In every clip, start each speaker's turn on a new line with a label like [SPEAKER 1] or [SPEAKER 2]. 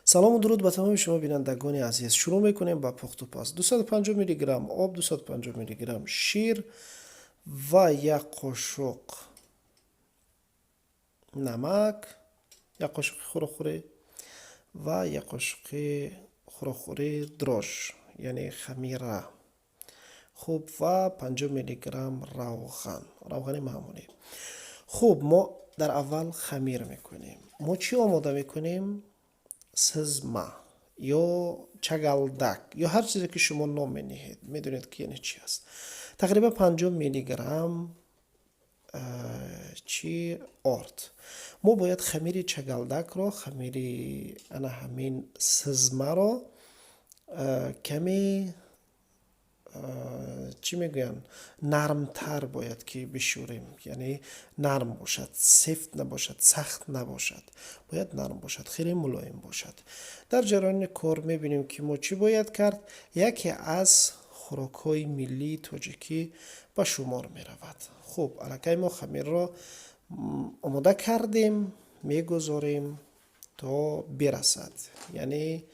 [SPEAKER 1] Салому дуруд ба тамоми шумо бинандагони азиз. Шурӯъ мекунем ба пухтупаз. 250 миллиграмм об, 250 миллиграмм шир ва як қошуқ намак, як қошуқи хӯрокхӯрӣ ва як қошуқи хӯрокхӯрӣ дрожж, яъне хамира. Хуб, ва 50 миллиграмм равған, равғани маъмулӣ. Хуб, мо дар аввал хамир мекунем. Мо чӣ омода мекунем? Сизма ё чагалдак ё ҳар чизе ки шумо ном менеҳед, медонед ки яъне чӣ аст. Тақрибан 50 миллиграмм чӣ орд. Мо бояд хамири чагалдакро, хамири ана ҳамин сизмаро каме, чӣ мегӯянд, нармтар бояд ки бишӯрем, яъне нарм бошад, сефт набошад, сахт набошад, бояд нарм бошад, хеле мулоим бошад. Дар ҷараёни кор мебинем ки мо чӣ бояд кард. Яке аз хӯрокҳои миллии тоҷикӣ ба шумор меравад. Хуб, аллакай мо хамирро омода кардем, мегузорем то бирасад, яъне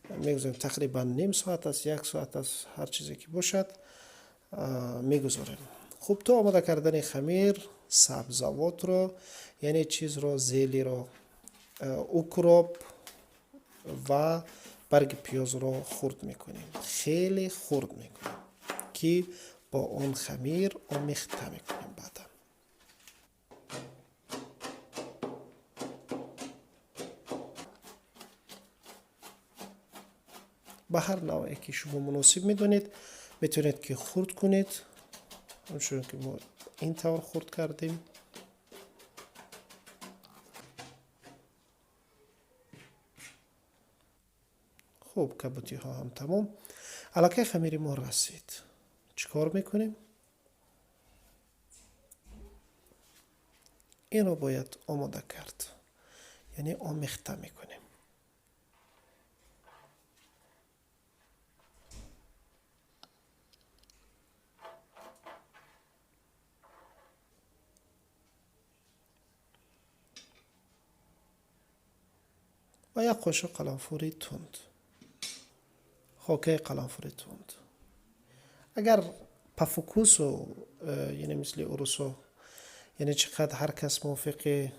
[SPEAKER 1] мегузорем тақрибан ним соат аст, як соат аст, ҳар чизе ки бошад, мегузорем. Хуб, то омода кардани хамир сабзавотро, яъне чизро, зелиро, укроп ва барги пиёзро хурд мекунем, хеле хурд мекунем, ки бо он хамир омехта мекунем баъдан. Ба ҳар навъе ки шумо муносиб медонед, метавонед ки хурд кунед, ҳамчунон ки мо ин тавр хурд кардем. Хуб, кабутиҳо ҳам тамом. Аллакай хамири мо расид. Чӣ кор мекунем? Инро бояд омода кард, яъне омехта мекунем. Ва як қошуқ қаламфури тунд, хокаи қаламфури тунд. Агар по вкусу, яъне мисли урусо, яъне чӣ қадр ҳар кас мувофиқи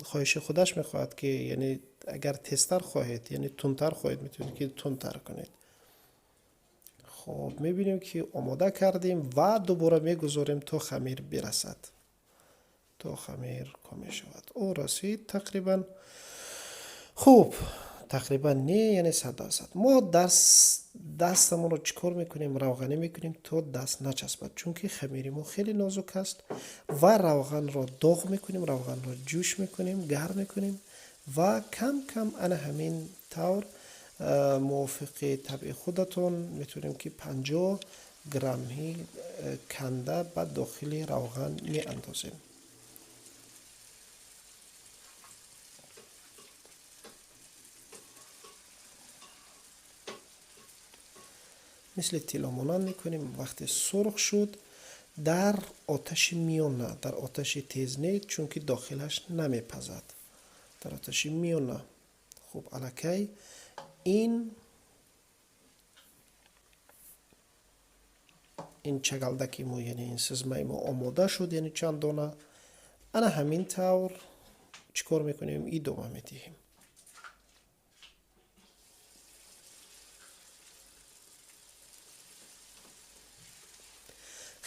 [SPEAKER 1] хоҳиши худаш мехоҳад ки, яъне агар тезтар хоҳед, яъне тундтар хоҳед, метавонед ки тундтар кунед. Хуб, мебинем ки омода кардем ва дубора мегузорем то хамир бирасад, то хамир комил шавад. Ӯ расид тақрибан. Хуб, тақрибан не, яъне 100%. Мо дастамонро чӣ кор мекунем? Равғанӣ мекунем, то даст начаспад, чунки хамири мо хеле нозук аст. Ва равғанро доғ мекунем, равғанро ҷӯш мекунем, гарм мекунем ва кам кам ана ҳамин тавр мувофиқи табъи худатон метавонем ки 50 граммҳи канда ба дохили равған меандозем. Мисли тилломонанд мекунем. Вақте сурх шуд, дар оташи миёна, дар оташи тез не, чунки дохилаш намепазад, дар оташи миёна. Хуб, аллакай ин чагалдаки мо, яъне ин сизмаи мо омода шуд, яъне чанд дона. Ана ҳамин тавр чӣ кор мекунем? Идома медиҳем.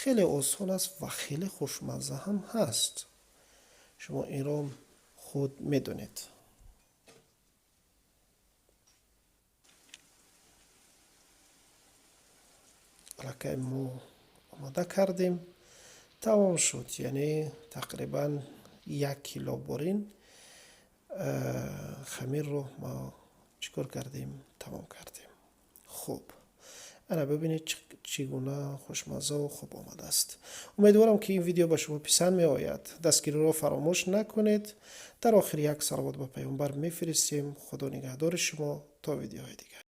[SPEAKER 1] Хеле осон аст ва хеле хушмазза ҳам ҳаст. Шумо инро худ медонед. Аллакай мо омода кардем, тамом шуд, яъне тақрибан як кило борин хамирро мо чӣ кор кардем? Тамом кардем. Хуб, ана бибинед чӣ гуна хушмаззаву хуб омадааст. Умедворам ки ин видео ба шумо писанд меояд. Дастгириро фаромӯш накунед. Дар охир як салавот ба паёмбар мефиристем. Худо нигаҳдори шумо то видеоҳои дигар.